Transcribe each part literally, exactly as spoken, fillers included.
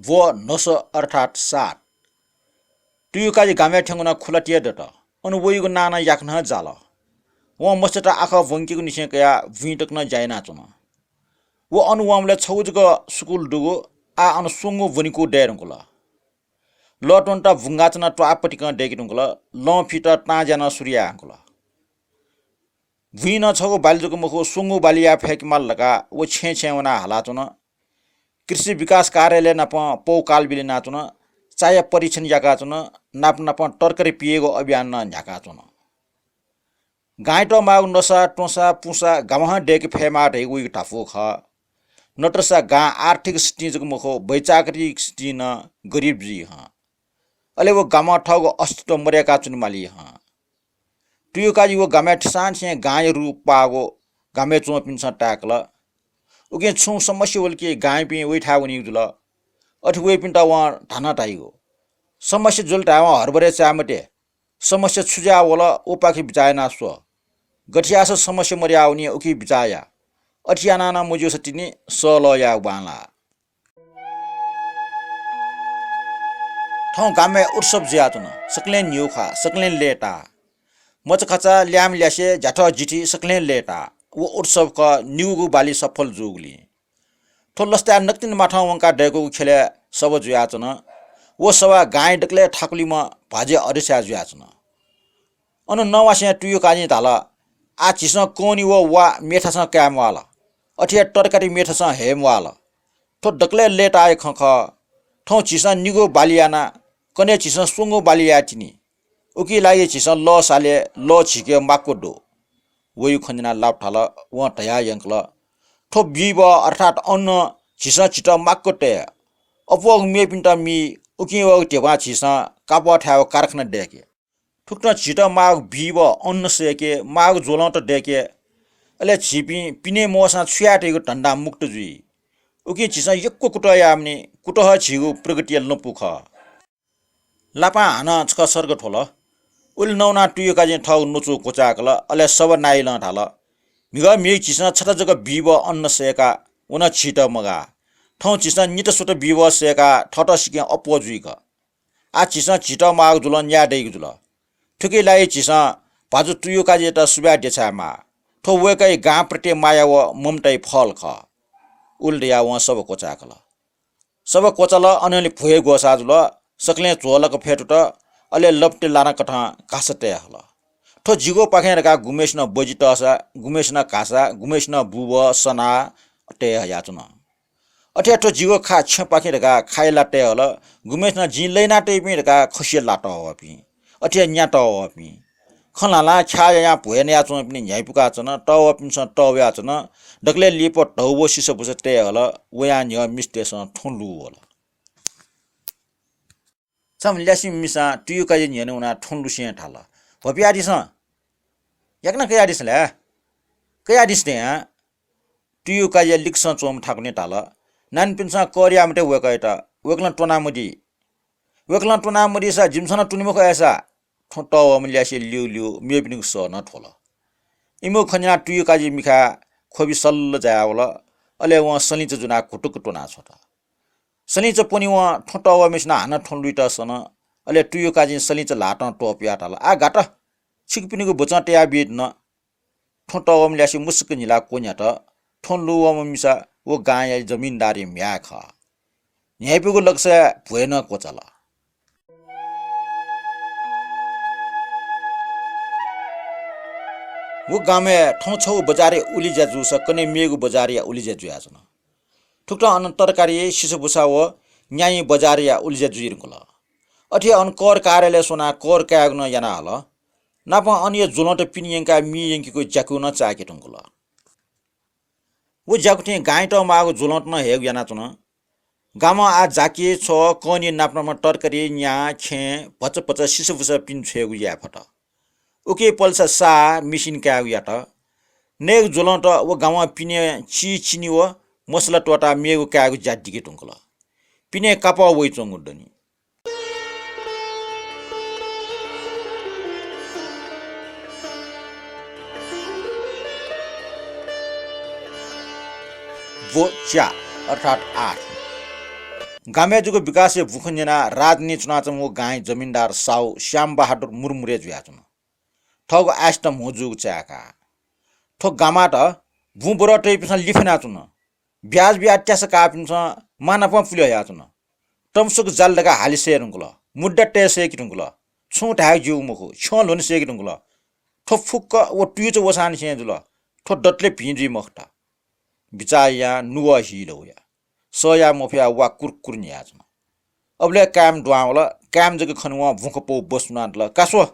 ब्व न्हस अर्थात् सात। तुयुकाजी गामय् थ्यंगु नं खुलातिया दत। अन वइगु नां नं याकनं जाल। वं मस्यत आखः ब्वंकेगु निसें कयाः बुँइ तक नं ज्या यानाच्वन। व अन वंबलय् छगू जक सुकुल दुगु, आः अन स्वंगू ब्वनिकू दये धुंकल। लः त्वनेत बुंगाःचा नं त्वाःपतिकं दय्के धुंकल। लं फित तांज्या नं सुरु याये धुंकल। बुँइ नं छगू बाली जक मखु, स्वंगू बाली याये फय्के माल धकाः व छेँय् छेँय् वनाः हालाच्वन। कृषि विकास कार्यालय नाप पौ कालबिल यानाच्वन। चाया परीक्षण याकाच्वन। नाप नापं तरकारी पियेगु अभियान नं न्ह्याकाच्वन। गांयात माःगु नसा, त्वँसा, पुसा गामं दय्के फयेमाः धइगु वइगु धापू खः। नत्रसा गां आर्थिक स्थितिं जक मखु, वैचारिक स्थितिं नं गरिब जुइ हं। अले व गामं थःगु अस्तित्व मदय्काच्वने माली हं। तुयुकाजी व गामय् थेसां थें गांया रूप पाःगु गामय् च्वंपिन्सं ताय्कल। उकिं छुं समस्या वल कि गांयापिं वइथाय् वनीगु जुल। अथे वइपिन्त वं धानं धाइगु, समस्या जुल धायेवं हरबरय् चाये मते। समस्या छु जुयाः वल, उपाखे बिचाः याना स्व। गथे याःसा समस्या मदयावनी, उकी बिचाः या। अथे यानाः नं मज्यूसा तिनि सः लः यायेगु बांलाः। थौं गामय् उत्सव जुयाच्वन। सकलें न्ह्यू ख्वाः, सकलें लय्ताः। मचाखचा, ल्याय्म्ह ल्यासे, ज्याथ जिथि सकलें लय्ताः। व उत्सव खः निगूगु बाली सफल जूगुलिं। थ्व लसताय् नकतिनि माथं वंकाः दय्कूगु ख्यलय् सभा जुयाच्वन। व सभा गांया दकलय् थाकुलिम्ह भाजु अध्यक्षया जुयाच्वन। अन नवासें तुयुकाजीं धाल, आः झीसं कौनी व वा मेथासं काये म्वाःल। अथे हे तरकारी मेथासं हये म्वाःल। थ्व दकलय् लय्ताःया खँ खः। थौं झीसं निगू बाली याना, कन्हय् झीसं स्वंगू बाली याये तिनि। उकी लागि झीसं लः साले, लः झीके माक्व दु। वइगु खँ न्यनाः लापा थाल। वं धयाः यंकल, थ्व बिब अर्थात् अन्न झीसं झीत माक्व तये। अप्वःगु मेपिन्त मी, उकिं वःगु ध्यबां झीसं कापः थाय् व कारखाना दय्के। थुकथं झीत माःगु बिब अन्न सय्के, माःगु ज्वलंत दय्के। अले झीपिं पिने मवःसां छु याये धइगु धन्दा मुक्त जुइ। उकिं झीसं यक्व कुतः यायेमानि, कुतः हे झीगु प्रगतिया लँपु खः। लापां हानं छकः सर्ग थ्वल। उलि नवानाः तुयुकाजीं थःगु न्वचु क्वचाय्कल, अले सभा नायलं धाल, म्हिगः म्हिगः झीसं छता जक बिब अन्न सय्काः व नं झीत मगाः। थौं झीसं निता स्वता बिब सय्काः थःत सिकें अप्वः जुइक। आः झीसं झीत माःगु ज्वलं न्याये दइगु जुल। थुकिया लागि झीसं भाजु तुयुकाजीयात सुभाय् देछायेमाः। थ्व वय्कःया गां प्रति माया व ममताया फल खः। उलि धयाः वं सभा क्वचाय्कल। सभा क्वचाल, अनंलि भ्वय् ग्वसाः जुल। सकलें झ्वलक फ्यतुत, अले लपटे लानाकथं घासा तये हल। थ्व जिगुपाखें धकाः गुम्हय्सिनं बजि तःसा, गुम्हय्सिनं घासा, गुम्हय्सिनं बुबः, सना तये हयाच्वन। अथे हे थ्व जिगु खा छेँपाखें धकाः खाया ला तये हल। गुम्हय्सिनं जिं लय्ना तइपिं धकाः खसिया ला तःवाःपिं, अथे हे न्या तःवाःपिं। खँ ल्हां ल्हां ख्याः यायां भ्वय् नयाच्वंपिनि न्ह्याइपुकाच्वन, तःवाःपिन्सं तःवायाच्वन। दकलय् लिपा धौ व सिसाबुसा तये हल। वयां न्ह्यः मिस्तय्सं थ्वँ लुवल। छम्ह ल्यासेम्ह मिसां तुयुकाजी न्ह्यःने वनाः थ्वँ लुसें धाल, भ्वपुयादिसँ, याकनं कयादिसँ ला, कयादिसँ धयां। तुयुकाजीया लिक्कसं च्वंम्ह थाकुन्हु धाल, नानीपिन्सं कर याये मते वय्कःयात, वय्कलं त्वनामदी। वय्कलं त्वनामदीसा जिमिसं नं त्वने मखु अय्सा। थ्वँ तःवःम्ह ल्यासे ल्यूल्यू मेपिनिगु सः नं थ्वल। इमिगु खँ न्यनाः तुयुकाजी मिखाय् ख्वबि सल्ल जायावल। अले वं सलिंचा ज्वनाः घुटुक्क त्वनाछ्वत। सलिंचा प्वनेवं थ्वँ तःवःम्हय्सिनं हानं थ्वँ लुइत सन। अले तुयुकाजीं सलिंचा ल्हातं त्वपुयाः धाल, आः गात, छिकपिनिगु बचं तयाबी धुन। थ्वँ तःवःम्ह ल्यासे मुसुक्क न्हिलाः क्व न्ह्यात। थ्वँ लुवःम्ह मिसा व गांया जमिनदारया म्ह्याय् खः। न्ह्याइपुगु लकसय् भ्वय् नं क्वचाल। व गामय् थौं छगू बजारया उलिज्या जूसा कन्हय् मेगु बजारया उलिज्या जुयाच्वन। थुकथं अन तरकारी, सिसाबुसा व न्यायी बजारया उलिज्या जुइ धुंकल। अथे अन कर कार्यालय स्वनाः कर कायेगु नं याना हल। नापं अनया ज्वलंत पिने यंकाः मि यंकेगु ज्याकू नं चाय्के धुंकल। व ज्याकू थें गांयात माःगु ज्वलंत नं हयेगु यानाच्वन। गामं आः जाकि, छ्व, कनी नाप नापं तरकारी, न्या, खेँ, भचा भचा सिसाबुसा पिने छ्वयेगु याये फत। उकी पलेसा साः, मिसिन कायेगु यात। नयेगु ज्वलंत व गामं पिने चिचिनि व मसला त्वःताः मेगु कायेगु ज्या दिके धुंकल। पिने कापः वइच्वंगु दनि। ब्व च्या अर्थात् आठ। गामय् जूगु विकासया बुखँ न्यनाः राजधानीइ च्वनाच्वंम्ह व गांया जमिनदार साहु श्यामबहादुर मुरमुरे जुयाच्वन। थःगु आय्‌सित म्हो जूगु चाय्‌काः थ्व गामयात बुँ बरः तइपिन्सं लिफ्यानाच्वन। ब्याज बियाः त्यासा काःपिन्सं मांनापं पुले हयाच्वन। तमसुक जाल धकाः हाले सय् धुंकल। मुद्दा तये सय्‌के धुंकल। छुं धायेगु ज्यूगु मखु, छ्यं ल्ह्वने सय्‌के धुंकल। थ्व फुक्क व तुयुचा वसांनिसें जुल। थ्व दतले भिं जुइ मखुत। बिचाः यानाः नुगः हील वया। सह याये मफयाः वा कुरकुर न्ह्याच्वन। अबलय् काय्‌म्ह दुहां वल। काय्‌म्ह जक खनावं बुखँपौ बसुनाः धाल, "का स्व।"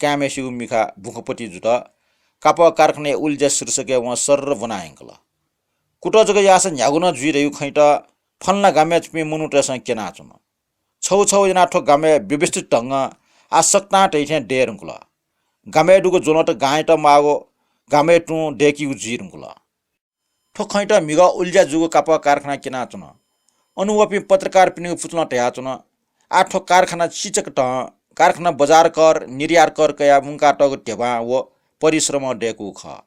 काय्‌म्हय्‌सिगु मिखा बुखँपति जुत। कापः कारखानाया उलेज्या शीर्षकय् वं सर्र ब्वना यंकल। कुतः जक याःसा न्ह्यागु नं जुइ धइगु खँयात फलाना गामय् च्वंपिं मनूतय्‌सं क्यनाच्वन। छगू छगू यानाः थ्व गामय् व्यवस्थित ढंगं आः सकतां धइथें दये धुंकल। गामय् दुगु ज्वलंत गांयात माःगु गामय् तुं दय्‌कीगु जुइ धुंकल। थ्व खँयात म्हिगः उलेज्या जूगु कापः कारखानां क्यनाच्वन। अन वःपिं पत्रकारपिनिगु पुचलं धयाच्वन, आः थ्व कारखाना चिचक तं, कारखाना बजार कर, निर्यात कर कयाः मुंकातःगु ध्यबां व परिश्रमं दय्‌कूगु खः।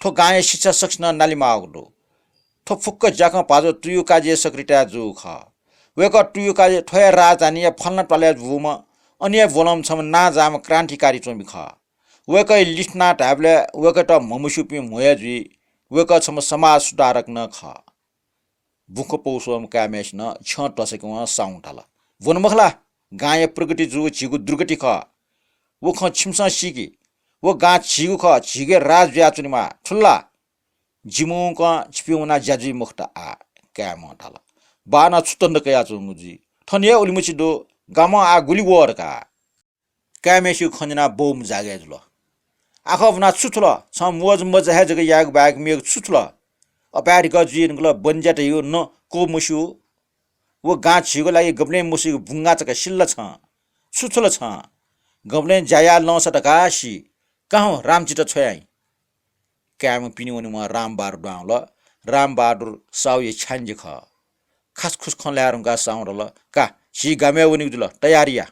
थ्व गांया शिक्षा सकसिनं नाले माःगु दु। थ्व फुक्क ज्याखँ भाजु तुयुकाजीया सक्रियताय् जूगु खः। वय्‌कः तुयुकाजी थ्व हे राजधानीया फलाना त्वालय् बूम्ह अन हे ब्वलंम्ह छम्ह नांजाःम्ह क्रान्तिकारी च्वमि खः। वय्‌कःया लिथना धायेबलय् वय्‌कःयात म्हमस्यूपिं म्हो हे जुइ। वय्‌कः छम्ह समाज सुधारक नं खः। बुखँपौ स्वम्ह काय्‌म्हय्‌सिनं छ्यं तसकं साहुं धाल, "ब्वन मखु ला? गांया प्रगति जूगु झीगु दुर्गति खः। व खँ छिमिसं सीकि। व गां झीगु खः, झीगु हे राज जुयाच्वनेमाः, थुल ला? जिमिगु खँ छिपिं वनाः ज्या जुइ मखुत आः।" काय्‌म्हं धाल, "बाःनं छु तन्त कयाच्वंगु जुइ? थन हे उलिमछि दु, गामं आः गुलि वः धकाः।" काय्‌म्हय्‌सिगु खँ न्यनाः बौम्ह जागय् जुल। "आखः ब्वनाः छु थुल? छं मोज मजा हे जक यायेगु बाहेक मेगु छु थुल? अपाय् धिकः जुइ धुंकल, बन ज्या धइगु नं क्वमस्यू। व गां झीगु लागि गबलें मसुइगु बुंगा चक सिल ला छं? छु थुल छं? गबलें ज्या याः लंसा धकाः सी। का हुँ, रामचित छ्वयाइ।" काय्‌म्ह पिने वनेम्ह रामबहादुर दुहां वल। रामबहादुर साहुया छ्याञ्जे खः। खासखुस खँ ल्हाये धुंकाः साहुं धाल, "का, झी गामय् वनेगु जुल, तयारी या।"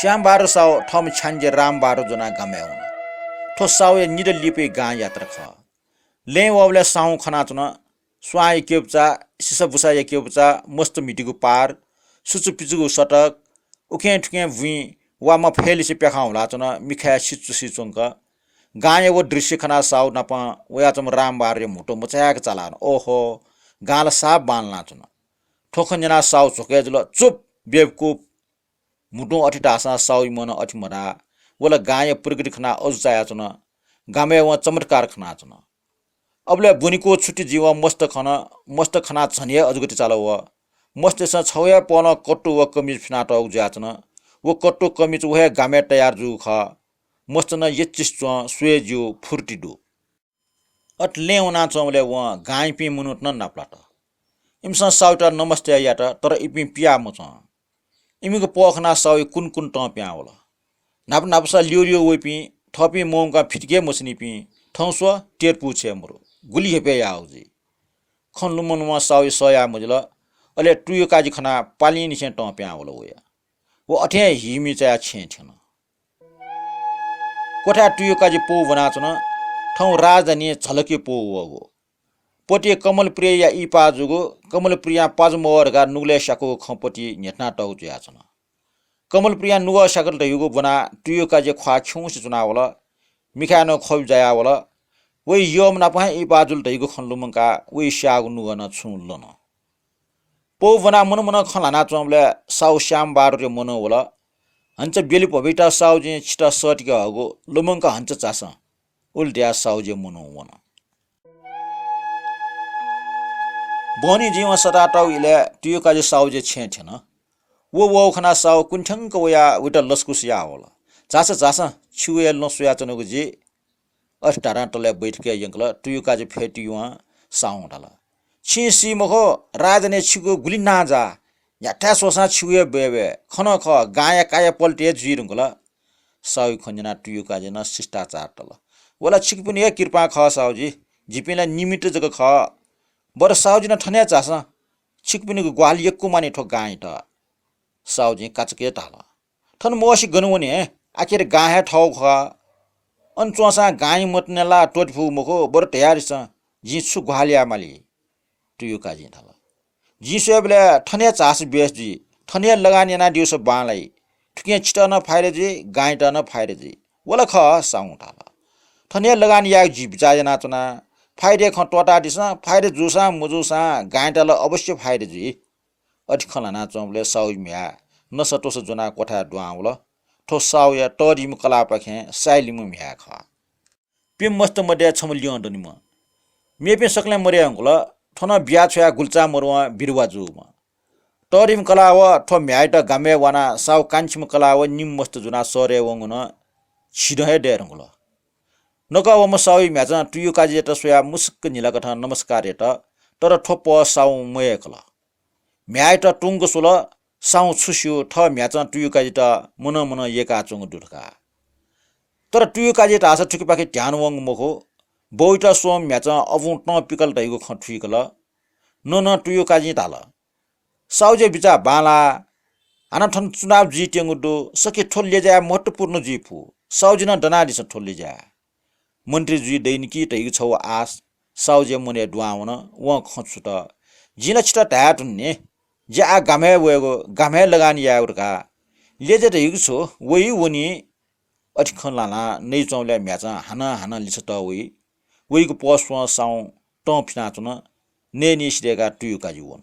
श्यामबहादुर साहु थःम्ह छ्याञ्जे रामबहादुर ज्वनाः गामय् वन। थ्व साहुया निदँ लिपाया गां यात्रा खः। लँय् वःबलय् साहुं खनाच्वन, स्वां यक्यपुचा, सिसाबुसा यक्यपुचा, मस्त म्हितीगु पार, सुचुपिचुगु सडक, उखें थुखें बुँइ वा मफय्‌लिसे प्याखं हुलाच्वन, मिखाय् सिचुसी च्वंक। गांया व दृश्य खनाः साहु नाप वयाच्वंम्ह रामबहादुरया म्हुतु मचाय्‌क चालाः वन। ओहो, गां ला साफ बांलानाच्वन। थ्व खँ न्यनाः साहु झ्वकय् जुल, "चुप, बेवकुफ! म्हुतुं अथे धाःसां साहुया मनं अथे मधाः। व ला गांया प्रगति खनाः अजू चायाच्वन। गामय् वं चमत्कार खनाच्वन।" अबलय् ब्वनेकुगु छुट्टी जुइवं मस्त खन। मस्त खनाः झन हे अजूगति चाल वः। मस्तय्‌सं छगू हे पहलं कट्टु व कमिज फिनातःगु जुयाच्वन। व कट्टु कमिज व हे गामय् तयार जूगु खः। मस्त नं यच्चिस च्वं, स्वये ज्यू, फुर्ति दु। अथे लँय् वनाच्वंबलय् वं गांयापिं मनूत नं नापलात। इमिसं साहुयात नमस्ते यात, तर इपिं पिया मच्वं। इमिगु पः खनाः साहुया कुन कुन तं पिहां वल। न्हापा न्हापासा ल्यू ल्यू वइपिं, थःपिं मवंकाः फितिके मछिनिपिं, थौं स्व, तेरपु छय् मरु, गुलि हेपय् याःगु जुइ। खँ लुमं लुमं साहुया सह याये मजिल। अले तुयुकाजी खनाः पालिंनिसें तं पिहां वल वया। व अथें हिमि चायाः छेँय् थ्यन। क्वथाय् तुयुकाजी पौ ब्वनाच्वन। थौं राजधानीं झलकि पौ वःगु। पति कमलप्रियाया इहिपाः जूगु, कमलप्रियां पाजु मवः धकाः नुगलय् स्याकूगु खँ पति न्ह्यथनातःगु जुयाच्वन। कमलप्रियां नुगः स्याकल धइगु ब्वनाः तुयुकाजी ख्वाः खिउँसे च्वनावल। मिखाय् नं ख्वबि जायावल। वइ यःम्ह नाप हे इहिपाः जुल धइगु खँ लुमंकाः वइ स्याःगु नुगः नं छुं लन। पौ ब्वनाः मन मनं खँ ल्हानाच्वंबलय् साहु श्यामबहादुरया मनं वल। हन्च ब्यलि भ्वबिता साहुजिं छितः सःतिके हःगु लुमंक हन्च झासँ। उलि धयाः साहुजिया मनं वन। बहनी जुइवं सतातःगु इलय् तुयुकाजी साहुजिया छेँय् थ्यन। व वःगु खनाः साहु कुन्थ्यंक वयाः वइत लसकुस याः वल। झासँ, झासँ, छिगु हे लँ स्वयाच्वनागु जि। अथे धाधां तलय् बैठकय् यंकल। तुयुकाजी फ्यतुइवं साहुं धाल, "छिं सी मखु, राजधानीय् छिगु गुलि नांजाः। न्ह्याथाय् स्वःसां छिगु हे बय्बय्। खँ नं खः, गांया काया पलटि हे जुइ धुंकल।" साहुया खँ न्यनाः तुयुकाजीं नं शिष्टाचार तल। "व ला छिकपिनि हे कृपां खः साहुजी, जिपिं ला निमित्त जक खः। बरु साहुजी नं थन हे झासँ, छिकपिनिगु ग्वाहालि यक्व मानि थ्व गांयात।" साहुजिं काचाक्क धाल, "थन मवसे गन वने? आखिर गां हे थःगु खः। अन च्वंसां गांया मतनय् ला त्वःते फुगु मखु, बरु धयादिसँ, जिं छु ग्वाहालि यायेमाली?" तुयुकाजीं धाल। "जिं स्वयेबलय् थन हे झासँ बेस जुइ, थन हे लगानी यानादीगु सः बांलाइ। थुकिं छितः नं फाइदा जुइ, गांयात नं फाइदा जुइ।" "व ला खः," साहुं धाल। "थन हे लगानी यायेगु जिं बिचाः यानाच्वना। फाइदाया खँ त्वःतादिसँ, फाइदा जूसां मजूसां गांयात ला अवश्य फाइदा जुइ।" अथे खँ ल्हानाच्वंबलय् साहुया म्ह्याय् नसात्वँसा ज्वनाः क्वथाय् दुहां वल। थ्व साहुया तःधिम्ह कलाःपाखें साइलिम्ह म्ह्याय् खः। प्यम्ह मस्त मध्य छम्ह लिहां दनिम्ह। मेपिं सकलें मदये धुंकल। थ्व नं बिया छ्वयाः गुलि चां मदुवं विधवा जूम्ह। तःधिम्ह कलाः व थ्व म्ह्याय्‌यात गामय् वानाः साहु कान्छिम्ह कलाः व निम्ह मस्त ज्वनाः शहरय् वंगु नं झिदँ हे दये धुंकल। नकःवःम्ह साहुया म्ह्याय्‌यां तुयुकाजीयात स्वयाः मुसुक्क न्हिलाकथं नमस्कार यात, तर थ्व पह साहुं मयय्‌कल। म्ह्याय्‌यात तुंक स्वल। साहुं छु स्यू, थः म्ह्याय्‌यां तुयुकाजीयात मनं मनं यय्‌काच्वंगु दु धकाः। तर तुयुकाजी धाःसा थुकिपाखे ध्यान वंगु मखु। बौयात स्वंम्ह म्ह्याय्‌यां अबुं तं पिकल धइगु खँ थुइकल। नं नं तुयुकाजीं धाल, "साहुज्या बिचाः बांलाः। हानं थन चुनाव जुइत्यंगु दु। सकि थ्व लज्याया महत्त्वपूर्ण जुइ फु। साहुज्या नं दनादिसँ थ्व लज्याय्।" मन्त्री जुइ दइनि कि धइगु छगू आश साहुज्या मनय् दुहां वन। वं खँ छुत, "जिं ला छितः धाये धुन नि, जि आः गामय् वयेगु, गामय् लगानी यायेगु धकाः। लज्या धइगु छु, वइ वनी।" अथे खँ ल्हानाः नइच्वंबलय् म्ह्याय्‌यां हानं हानं लिछा तः वइ। वइगु पह स्वं साहुं तं फिनाच्वन। नयेनिसें दय्‌काः तुयुकाजी वन।